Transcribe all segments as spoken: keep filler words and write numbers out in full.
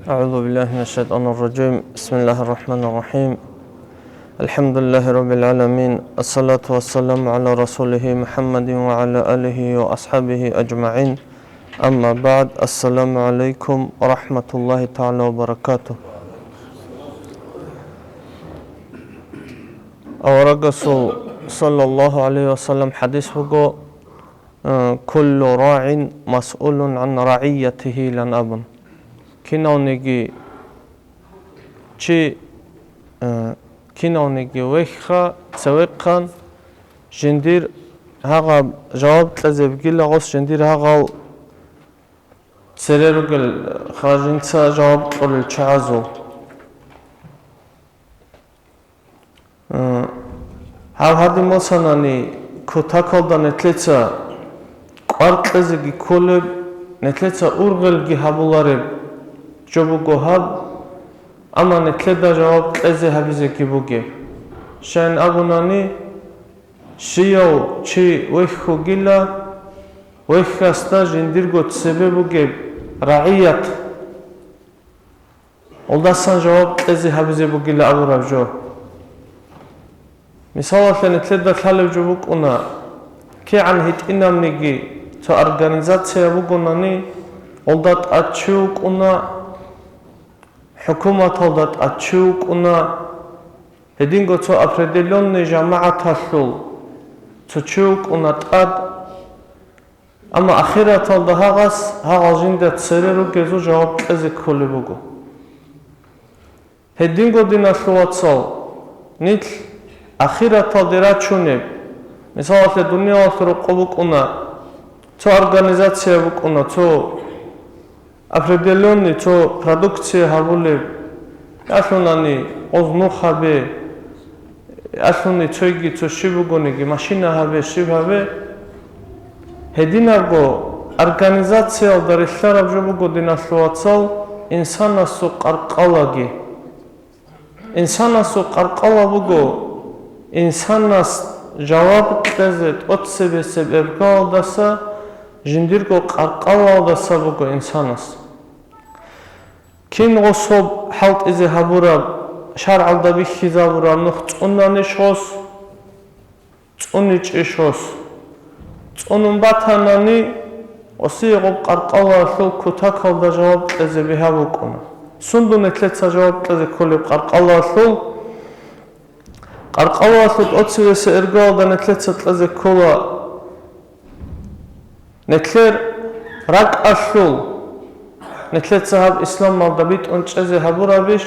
أعوذ بالله من الشيطان الرجيم. بسم الله الرحمن الرحيم. الحمد لله رب العالمين. الصلاة والسلام على رسوله محمد وعلى آله وأصحابه أجمعين. أما بعد. السلام عليكم ورحمة الله تعالى وبركاته. Аварагасул саллаллагьу гӀалайгьи ва саллам хӀадис буго, э, «Куллу рагӀин масъулун гӀан рагӀиятигьи», – илан абун. Кинавниги чи, э, кинавниги вехха, цевехъан жиндир гьагъаб жаваб кьезе бугила гъос, жиндир гьагъал цере ругел, ха, жинца жаваб кьолел чагӀазул. Э, гьав гьадин босанани, кутакалда нилъеца кӀвар кьезеги кколеб, нилъеца ургъелги гьабулареб жо буго гьаб, амма нилъеда жаваб кьезе гьабизеги бугеб. Щайин абунани, щияв чи вехьугила, вехьасда жиндирго цебе бугеб рагӀият, гьелдасан жаваб кьезе гьабизе бугила абураб жо. Мисалалъе, нилъеда лъалеб жо букӀуна, кигӀан гьитӀинабниги цо организация бугонани, гьелда тӀад чи вукӀуна, хӀукуматалда тӀад чи вукӀуна, гьединго цо определённый жамагӀаталъул цо чи вукӀуна тӀад, амма ахираталда гьагъас, гьагъал жинда цере ругезул жаваб кьезе кколеб буго. Гьединго, диналъул вацал, нилъ ахираталде рачунеб, мисалалъе, дуниялалъул рокъоб букӀуна, цо организация букӀуна, цо определённый, цо продукция гьабулеб, ялъунани гъоз нух гьабе, ялъуни цойги цо щиб бугониги, машина гьабе, щиб гьабе. Гьединабго организациялда релълъараб жо буго, диналъул вацал, инсанасул къаркъалаги. Инсанасул къаркъала буго инсанас жаваб кьезе тӀоцебесеб эргалдаса, жиндирго къаркъалалдаса буго инсанас. Кин гъособ хӀалтӀизе гьабураб, шаргӀалда бихьизабураб нух цӀунанищ гъос, цӀуничӀищ гъос. ЦӀунун батанани, гъосие гъоб къаркъалалъул кутакалда жаваб кьезе бегьа букӀуна. Сундул нилъеца жаваб кьезе кколеб къаркъалалъул? Къаркъалалъул тӀоцевесеб эргалда нилъеца кьезе ккола. Нилъер ракӀалъул, нилъеца гьаб исламалда битӀун чӀезе гьабурабищ?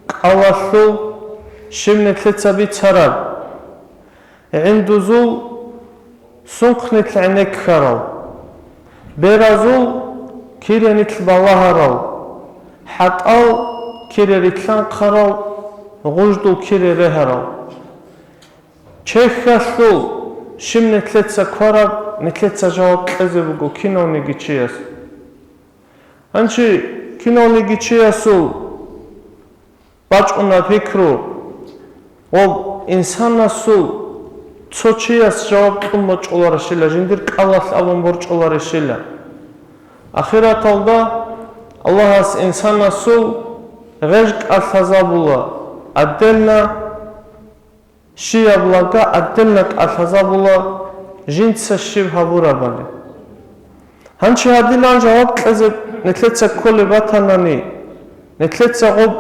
КӀалалъул, щиб нилъеца бицараб? ГӀиндузул, сунхъ нилъ гӀенеккарал, беразул, кире нилъ балагьарал, хӀатӀал, кире рилълъанхъарал, гъуждул, кире регьарал. Чехьалъул, щиб нилъеца квараб, нилъеца жаваб кьезе буго кинавниги чияс. Гьанчи кинавниги чиясул бачӀуна пикру, гъоб инсанасул цо чияс жаваб кьун бачӀуларищила, жиндир кӀалалъ абун борчӀуларищила. Ахираталда Аллагьас инсанасул гъеж кӀалъазабула, отдельно щияб лага отдельно кӀалъазабула жинца щиб гьабурабали. Гьанчи гьадилан жаваб кьезе нилъеца кколеб батанани, нилъеца гъоб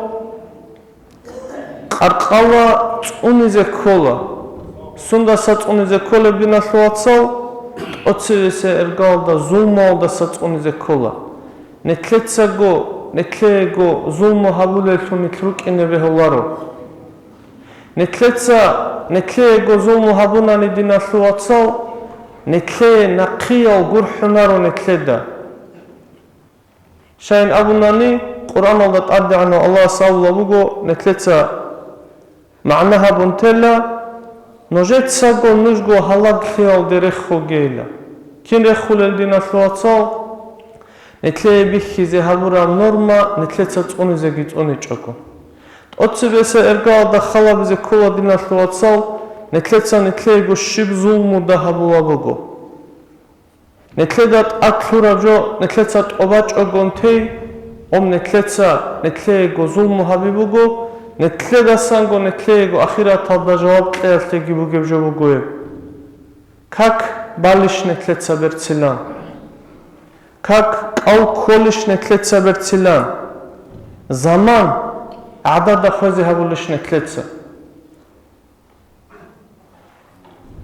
къаркъала цӀунизе ккола. Сундаса цӀунизе кколеб, диналъул вацал? ТӀоцевесеб эргалда зулмуялдаса цӀунизе ккола. Нилъецаго, нилъеего зулму гьабулеллъун нилъ рукӀине бегьуларо. Нилъеца, нилъеего зулму гьабунани, диналъул вацал, нилъее нахъиял гурхӀунаро нилъеда. Щайин абунани, Къуръаналда ТӀадегӀанав Аллагьас абулаб буго, нилъеца магӀна гьабун тела, нужецаго нужго гьалаглъиялде рехугейила. Кин рехулел, диналъул вацал? Нилъее бихьизе гьабураб норма нилъеца цӀунизеги цӀуничӀого. ТӀоцебесеб эргалда халабизе ккола, диналъул вацал, нилъеца нилъеего щиб зулму дагьабула буго. Нилъеда тӀад лъураб жо нилъеца тӀобачӀогон тей, Гъоб нетлъеца нетлъеего зулму гьаби буго, нетлъедасанго нетлъеего ахираталда жаваб кьеялъеги бугеб жо буго гьеб. Как балищ нетлъеца берцилан? Как кӀал кколищ нетлъеца берцилан? Заман гӀадада хвезе гьабулищ нетлъеца?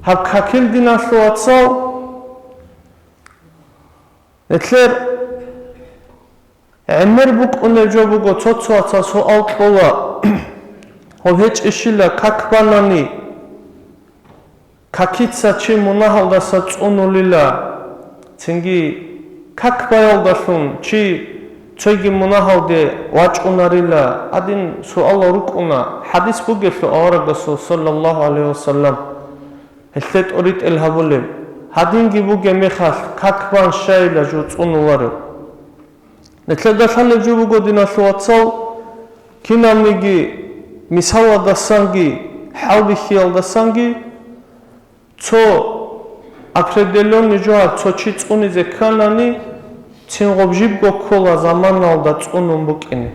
Гьаб какил, диналъул вацал, нетлъер гӀемер букӀунеб жо буго, цо-цо вацал суал кьола, гьоб гьечӀищила как банани, какица чи мунагьалдаса цӀунулила, цинги как баялдалъун чи цоги мунагьалде вачӀунарила, гьадин суалал рукӀуна, хӀадис бугелъул аварагасул, саллаллагьу гӀалайгьи вассалам, гьелъе тӀоритӀел гьабулеб. Гьадинги бугеб мехалъ, как бан щайила жо цӀунуларев. Нилъеда лъалеб жо буго, диналъул вацал, кинабниги мисалалдасанги хӀалбихьиялдасанги цо определённый жо, цо чи цӀунизе кканани, цин гъоб жибго ккола заманалда цӀунун букӀине.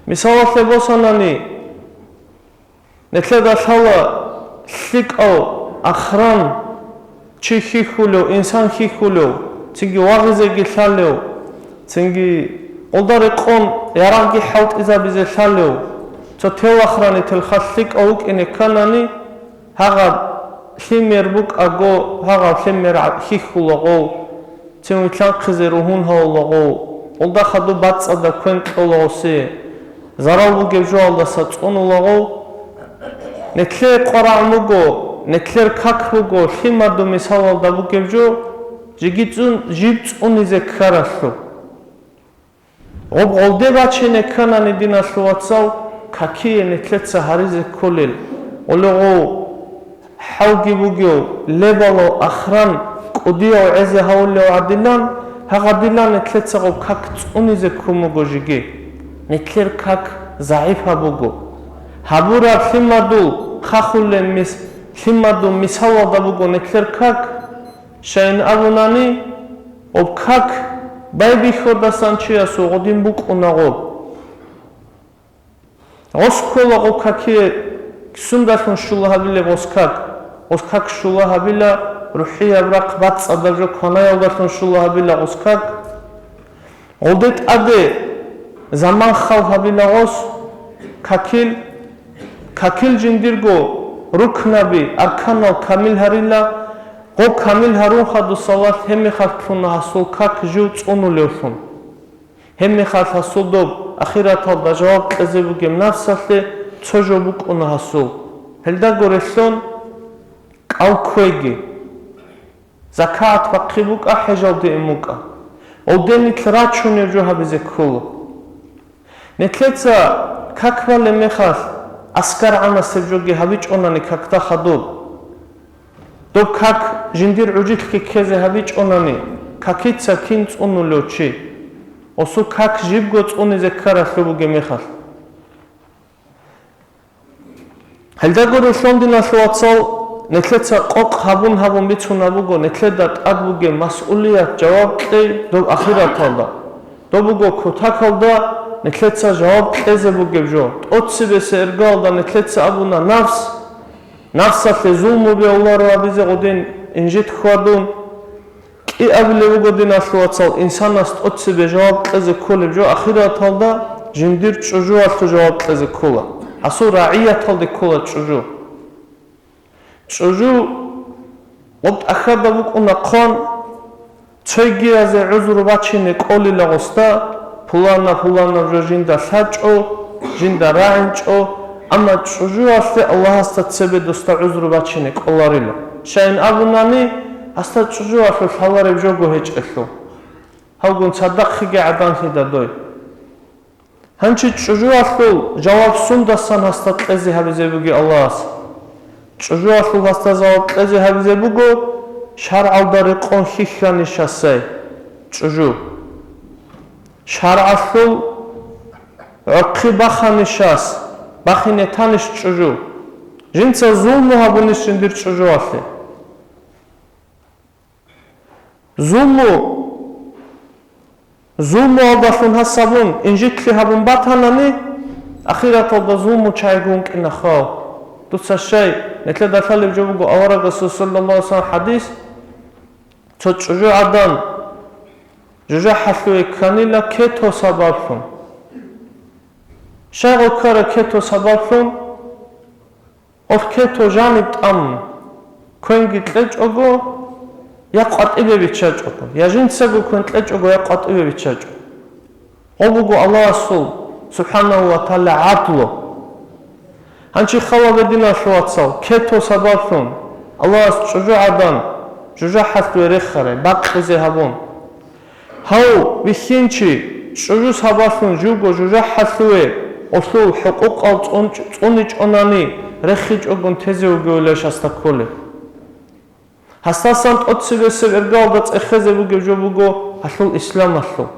Мисалалъе босанани, нилъеда лъала лъикӀав, ахран чи хьихьулев, инсан хьихьулев, цинги вагъизеги лъалев, цинги гъолда рекъон ярагъги хӀалтӀизабизе лъалев, цо телохранитель лъикӀав вукӀине кканани, гьагъаб лъимер букӀаго, гьагъаб лъимер гӀа-, хьихьулаго, цин вилълъанхъизе ругьун гьавулаго, гъолда хадуб бацӀцӀадаб квен кьолаго, зарал бугеб жоялдаса цӀунулагъов, нетлъе къварагӀун буго, нетлъер как буго, лъимадул мисалалда бугеб жо, жеги цӀун-, жиб цӀунизе ккаралъуб. Гъоб гъолде бачине кканани, диналъул вацал, какие нетлъеца гьаризе кколел, гъолегъов хӀалги бугев, лебалав, ахран, кӀудияв гӀезе гьавулев гӀадилан, гьагъадилан нетлъеца гъоб как цӀунизе ккун буго жеги. Нетлъер как загӀипаб буго. Гьабураб лъимадул, хахулеб мис-, лъимадул мисалалда буго нетлъер как, щайин абунани, гъоб как байбихьудасан чиясул гъодин букӀуна гъоб. Гъос ккола гъо какие, сундалъун щула гьабилеб гъос как? Гъос как щула гьабила рухӀияб рахъ бацӀцӀадаб жо кванаялдалъун щула гьабила гъос как. Гъолде тӀаде заман хал гьабила гъос какил, какил жиндирго рукнаби, арканал камил гьарила, гъо камил гьарун хадусалалъ гьебмехалъ ккуна гьасул как жив цӀунулевлъун. Гьебмехалъ гьасул доб ахираталда жаваб кьезе бугеб нафсалъе цо жо букӀуна гьасул. Гьелдаго релълъун кӀал кквеги, закагӀат бахъи букӀа, хӀежалде ун букӀа. Гъолде нилъ рачунеб жо гьабизе ккола. Нилъеца как балеб мехалъ аскаргӀанасеб жоги гьабичӀонани какда хадуб. Доб как жиндир гӀужилъги ккезе гьабичӀонани, какица кин цӀунулев чи? Гъосул как жибго цӀунизе ккаралъуб бугеб мехалъ. Гьелдаго релълъун, диналъул вацал, нилъеца къокъ гьабун-гьабун бицунеб буго нилъеда тӀад бугеб масъулият, жаваб кьей доб ахираталда. Доб буго кутакалда нилъеца жаваб кьезе бугеб жо, тӀоцебесеб иргаялда нилъеца абуна нафс, нафсалъе зулму бегьуларо абизе гъодин инжит хьвадун. КӀиабилеб буго, диналъул вацал, инсанас тӀоцебе жаваб кьезе кколеб жо ахираталда жиндир чӀужуялъул жаваб кьезе ккола. Гьасул рагӀияталде ккола чӀужу. ЧӀужу гъоб тӀахьада букӀуна хъван, цойгиязе гӀузру бачине кӀолила гъосда, пулана-пуланаб жо жинда лъачӀо, жинда рагӀинчӀо, амма чӀужуялъе Аллагьасда цебе досда гӀузру бачине кӀоларила. Щайин абунани, гьасда чӀужуялъул лъалареб жого гьечӀелъул. Гьавгун цадахъеги гӀаданлъидал дой. Гьанчи чӀужуялъул жаваб сундасан гьасда кьезе гьабизе бугеб Аллагьас? ЧӀужуялъул гьасда жаваб кьезе гьабизе буго, шаргӀалда рекъон хьихьанищасай чӀужу. ШаргӀалъул гӀорхъи баханищас, бахине танищ чӀужу. Жинца зулму гьабунищ жиндир чӀужуялъе. Зулму Зулмуялдалъун гьас гьабун, инжитлъи гьабун батанани, ахираталда зулмучагӀиги вукӀина хал. Дуца щай, нилъеда лъалеб жо буго аварагасул саллаллагьу гӀалайгьи вассалам хӀадис, цо чӀужугӀадан жужахӀалъуве кканила кето сабаблъун. Щай гъо ккара кето сабаблъун? Гъо кето жаниб тӀамун, квенги кьечӀого, я къватӀибе биччачӀого, я жинцаго квен кьечӀого, я къватӀибе биччачӀого. Гъо буго Аллагьасул, субхӀанагьу ва тагӀала, гӀадлу. Гьанчи хал гьабе, диналъул вацал, кето сабаблъун Аллагьас чӀужугӀадан жужахӀалъуве рехарай, бакъизе гьабун. Гьав, бихьинчи, чӀужу сабаблъун живго жужахӀалъуве, гъолъул хӀукъукъал цӀун-, цӀуничӀонани рехичӀогун тезе вугевилищ гьасда кколеб? Гьасдасан тӀоцебесеб иргаялда цӀехезе бугеб жо буго гьалъул исламалъул.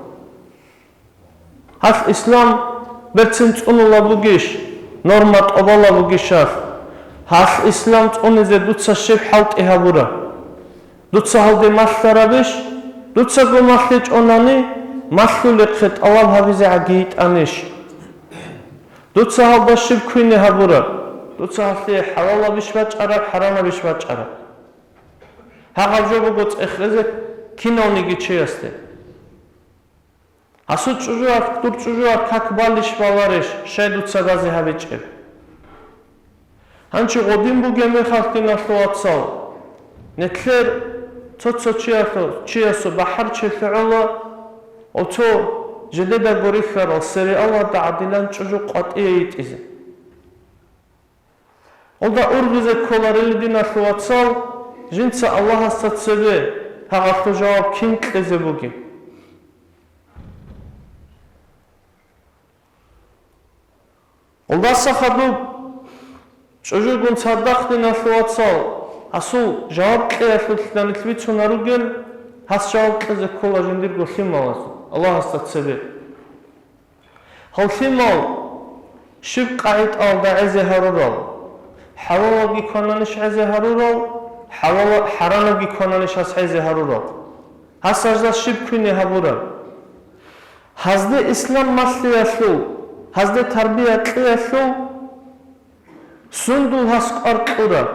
Гьалъ ислам берцин цӀунула бугищ, норма тӀобала бугищ гьалъ? Гьалъ ислам цӀунизе дуца щиб хӀалтӀи гьабура? Дуца гьалде малъарабищ? Дуцаго малъичӀонани, малъулехъе тӀалаб гьабизе гӀаги йитӀанищ? Дуца гьалда щиб квине гьабураб? Дуца гьалъие хӀалалабищ бачӀараб, хӀарамабищ бачӀараб? Гьагъаб жо буго цӀехезе кинавниги чиясде. Гьасул чӀужуялъ, дур чӀужуялъ как балищ баларищ, щай дуца базе гьабичӀеб? Гьанчи гъодин бугеб мехалъ, диналъул вацал, нилъер цо-цо чиясул, чиясул бахӀарчилъи гӀола, ва цо жидедаго рихьарал сериалалда гӀадилан чӀужу къватӀие йитӀизе. Гьелда ургъизе кколарели, диналъул вацал, жинца Аллагьасда цебе гьагъалъул жаваб кин кьезе бугеб? Гьелдаса хадуб чӀужугун цадахъ, диналъул вацал, гьасул жаваб кьеялъулъ данилъ бицунаругел, гьас жаваб кьезе ккола жиндирго лъималазул Аллагьасда цебе. Гьав лъимал щиб къагӀидаялда гӀезе гьарурал? ХӀалалабги квананищ гӀезе гьарурал, хӀалала-, хӀарамабги квананищ гьас гӀезе гьарурал? Гьас гьаждас щиб квине гьабураб? Гьазде ислам малъиялъул, гьазде тарбия кьеялъул сундул гьас кӀвар кьураб?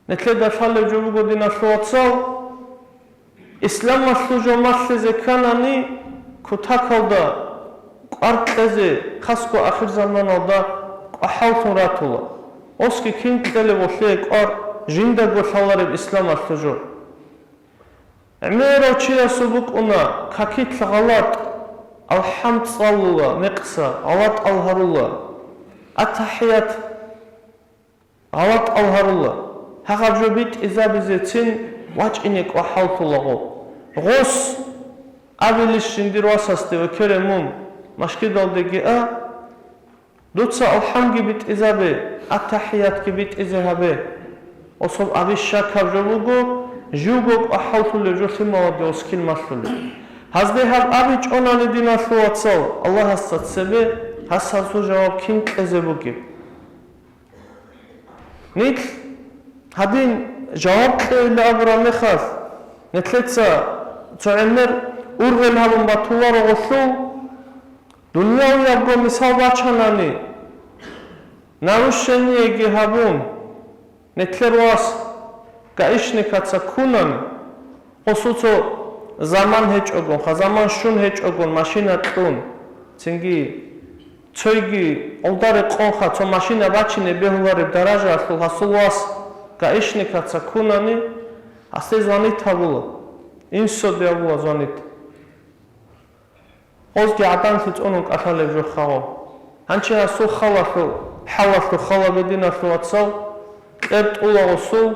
Нилъеда лъалеб жо буго, диналъул вацал, исламалъул жо малъизе кканани, кутакалда кӀвар кьезе, хасго ахирзаманалда кӀвахӀаллъун ратула. Осги кин кьелеб гъолъие кӀвар жиндаго лъалареб исламалъул жо? ГӀемерав чиясул букӀуна какилъ гъалатӀ, алхӀамд цӀалула, мекъса гъалатӀал гьарула, аттахӀият гъалатӀал гьарула. Гьагъаб жо битӀизабизецин вачӀине кӀвахӀаллъулаго. Гъос абилищ жиндир васасде: «Ва кере мун, машгидалдеги а, дуца алхӀамги битӀизабе, аттахӀиятги битӀизе гьабе». Особ абищ щакаб жо буго, живго кӀвахӀаллъулев жо лъималаде оскин малъулев. Гьазде гьаб абичӀонани, диналъул вацал, Аллагьасда цебе гьас гьасул жаваб кин кьезе бугеб? Нилъ гьадин жаваб кьейилла абураб мехалъ, нилъеца цо гӀемер ургъел гьабун батуларо гъолъул, дунявиябго мисал бачанани, нарушениеги гьабун, нилъер вас гаишникаца ккунани, гъосул цо заман гьечӀогон, ха заман щун гьечӀогон машина кьун, цинги цойги гьолда рекъонха цо машина бачине бегьулареб даражаялъул гьасул вас гаишникаца ккунани, гьасде звонит гьабула, инсоде абула звонит. Гъозги гӀаданлъи цӀунун кӀалъалеб жо хавав. Гьанчи гьасул халалъул, хӀалалъул хала, диналъул вацал, кьер тӀула гъосул,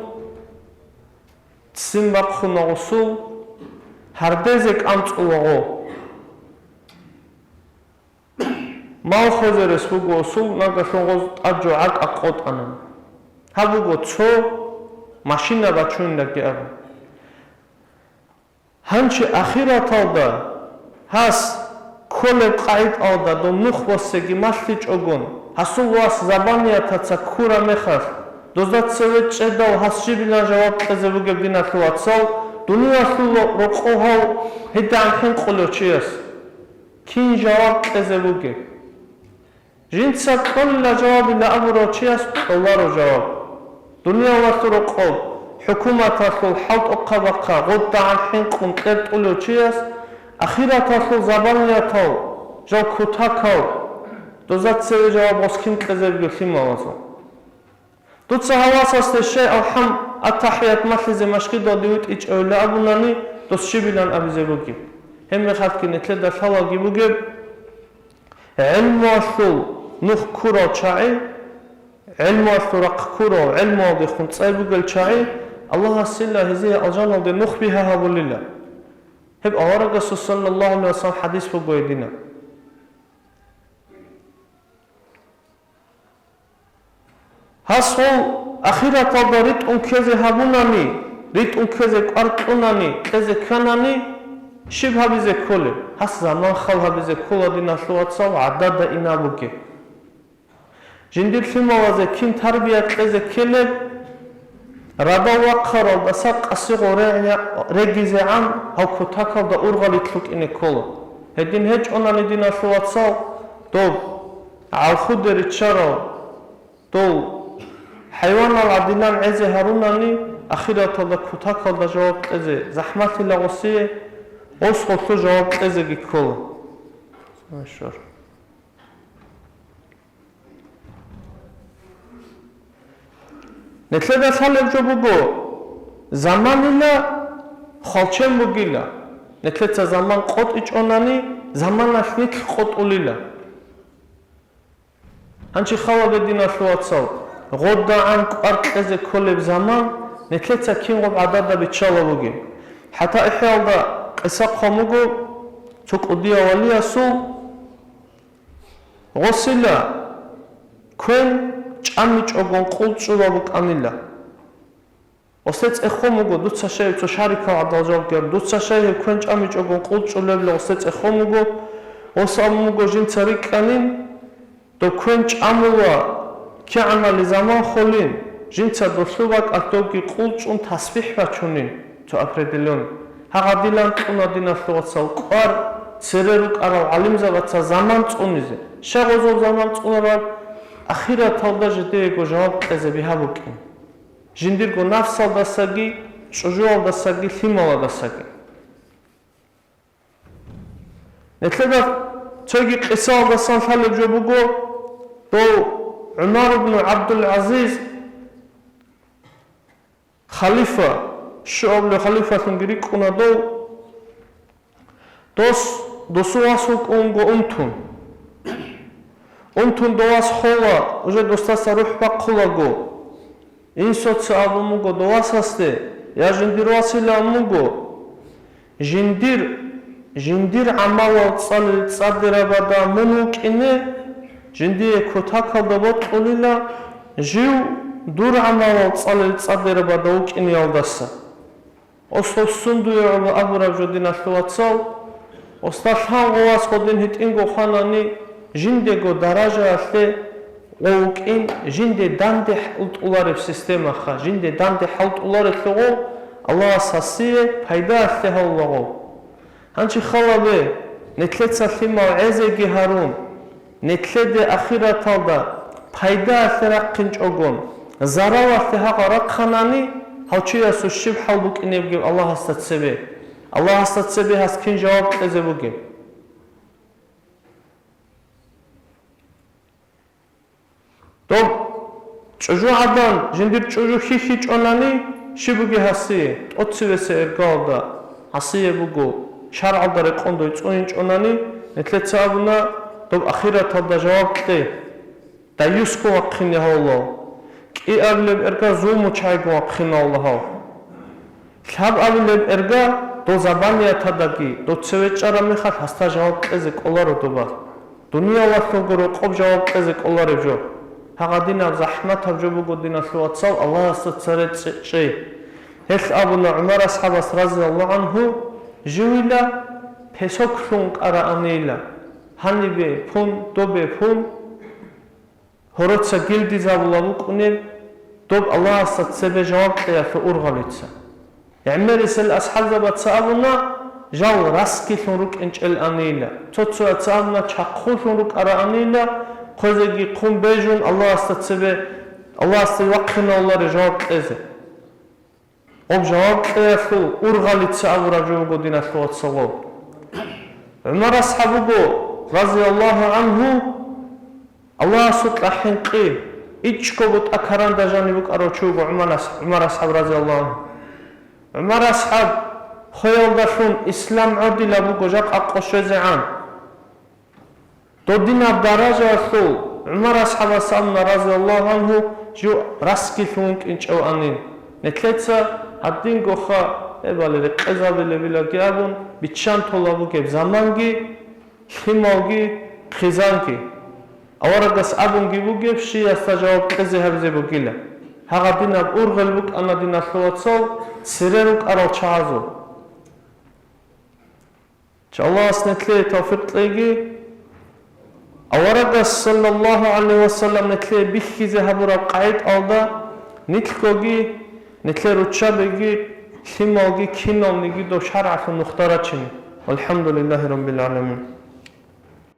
ццин бахъуна гъосул, гьардезе кӀанцӀулаго. Мал хвезе рес буго гъосул, нагагьлъун гъоз тӀад жо гӀакъа къотӀана. Гьаб буго цо машина бачунилаги абун. Гьанчи ахираталда гьас кколеб къагӀидаялда дов нух босеги малъичӀогон, гьасул вас забаниятаца ккураб мехалъ, дозда цеве чӀедал гьас жибилан жаваб кьезе бугеб, диналъул вацал, Дуниялъул рокъов гьав гьедигӀан хӀинкъулев чияс кин жаваб кьезе бугеб? Жинца кьолила жавабила абурав чияс кьоларо жаваб. Дуниялалъул рокъоб, хӀукуматалъул хӀалтӀухъабахъа гъудагӀан хӀинкъун кьертӀулев чияс ахираталъул забаниятал, жав кутакал, дозда цеве жаваб гъос кин кьезебги лъималазул. Дуца гьав васасде щай алхӀам, аттахӀият малъизе машгидалде витӀичӀевила абунани, дос щибилан абизе бугеб? Гьебмехалъги нилъеда лъалаги бугеб, гӀелмуялъул нух ккурал чагӀи, гӀелмуялъул рахъ ккурал, гӀелмуялдехун цӀай бугел чагӀи, Аллагьасила гьезие алжаналде нух бигьа гьабулила. Гьеб аварагасул саллаллагьу гӀалайгьи вассалам хӀадис буго гьединаб. Гьас гьев ахираталда ритӀун ккезе гьабунани, ритӀун ккезе кӀвар кьунани, кьезе кканани, щиб гьабизе кколеб? Гьас заман хал гьабизе ккола, диналъул вацал, гӀадада инабуге. Жиндир лъималазе кин тарбия кьезе ккелеб? Радал вахъаралдаса къасигъо регӀ-, регизегӀан гьав кутакалда ургъалилъ рукӀине ккола. Гьедин гьечӀонани, диналъул вацал, доб гӀалхуде риччарал, дол хӀайванал гӀадилан гӀезе гьарунани, ахираталда кутакалда жаваб кьезе захӀмалъила гъосие, гъос гъолъул жаваб кьезеги ккола. Нилъеда лъалеб жо буго, заманила хвалчен бугила. Нилъеца заман къотӀичӀонани, заманалъ нилъ къотӀулила. Гьанчи хала бе, диналъул вацал, гъодагӀан кӀвар кьезе кколеб заман нилъеца кингъуб гӀадада биччала бугеб. ХӀатта ИхӀяалда къиса хъван буго цо кӀудияв валиясул, гъосила квен чӀамичӀогон къулчӀула букӀанила. Гъосде цӀехон буго, дуца щай, цо шарикал гӀадал жаваб ккела, дуца щай гьеб квен чӀамичӀогон къулчӀулебла, гъосде цӀехон буго, гъос абун буго жинца рикӀкӀанин, доб квен чӀамула, кигӀанали заман холин, жинца долъул бакӀалъ добги къулчӀун тасбихӀ бачунин, цо определённый. Гьагъадилан кьуна, диналъул вацал, кӀвар цере рукӀарал гӀалимзабаца заман цӀунизе. Щай гъозул заман цӀунараб? Ахираталда жидеего жаваб кьезе бигьа букӀин. Жиндирго нафсалдасаги, чӀужуялдасаги, лъималадасаги. Нилъеда цоги къисаялдасан лъалеб жо буго, дов ГӀумар ибн ГӀабдул-ГӀазиз халифа, щуабилев халифалъунги рикӀкӀуна дов, дос, досул вас вукӀун вуго унтун. Унтун дов вас хола, уже досдаса рухӀ бахъулаго. Инсуца абун буго дов васасде, я жиндир василан буго, жиндир, жиндир гӀамалал цӀалел цӀадирабада мун вукӀине, жиндие кутакалда бокьулила, жив дур гӀамалал цӀалел цӀадирабада вукӀиниялдаса. Осо сун дуе гӀоло абураб жо, диналъул вацал, осда лъан гъовас гъодин гьитӀинго хванани, жиндего даражаялъе гъов вукӀин, жинде данде хӀалтӀулареб системаха, жинде данде хӀалтӀуларелъул гъов Аллагьас гьасие пайдаялъе гьавула гъов. Гьанчи халабе, нилъеца лъимал гӀезеги гьарун, нилъеде ахираталда пайдаялъе рахъинчӀогон, заралалъе гьагъа рахъанани, гьав чиясул щиб хӀал букӀинебги Аллагьасда цебе. Аллагьасда цебе гьас кин жаваб кьезе бугеб? Доб чӀужугӀадан жиндир чӀужу хьихьичӀонани, щиб бугеб гьасие? ТӀоцевесеб эргалда гьасие буго, шаргӀалда рекъон дой цӀуйинчӀонани, нилъеца абуна, доб ахираталда жаваб кье. Даюсго вахъине гьавлав, кӀиабилеб эрга зулмучагӀиго вахъиналла гьав. Лъабабилеб эрга дол забаниятадаги, дов цеве чӀараб мехалъ гьасда жаваб кьезе кӀоларо доба. Дуниялалъулго рокъоб жаваб кьезе кӀолареб жо. Гьагъадинаб захӀматаб жо буго, диналъул вацал, Аллагьасда цере чӀей. Гьелъ абуна ГӀумар асхӀабас, разияллагьу гӀангьу, живила песок лъун кӀараанила, гьанибе пун, добе пун, гьороца гилдизабула букӀунеб доб Аллагьасда цебе жаваб кьеялъул ургъалица. ГӀемерисел асхӀабзабаца абуна, жал расгилъун рукӀинчӀел анила, цо-цояца абуна, чахъулъун рукӀараанила, хъвезеги хъун бежун Аллагьасда цебе, Аллагьасда вахъинавуларе жаваб кьезе. Гъоб жаваб кьеялъул ургъалица абураб жо буго, диналъул вацал. ГӀумар асхӀаб буго, разияллагьу гӀангьу, Аллагьасукьа хӀинкъи, ичӀго бутӀа каранда жаниб букӀарав чи вуго ГӀумар ас-, ГӀумар асхӀаб, разияллагьу гӀангьу. ГӀумар асхӀаб хвеялдалъун ислам гӀодилаб буго жакъа къо щвезегӀан. Додинаб даражаялъул ГӀумар асхӀабас абуна, разияллагьу гӀангьу, жив расгилъун вукӀинчӀев анин. Нилъеца гьадингоха, эбали, рекъезабилебилаги абун, биччан тола бугеб заманги, лъималги, хъизанги. Аварагас абунги бугеб, щиясда жаваб кьезе гьабизе бугила. Гьагъадинаб ургъел букӀана, диналъул вацал, цере рукӀарал чагӀазул. Аллагьас нилъее тавфикъ кьеги. Аварагас, саллаллагьу гӀалайгьи вассалам, нилъее бихьизе гьабураб къагӀидаялда нилъгоги, нилъер руччабиги, лъималги киналниги доб шаргӀалъул нухда рачине. ВалхӀамдулиллагьи раббил гӀаламин.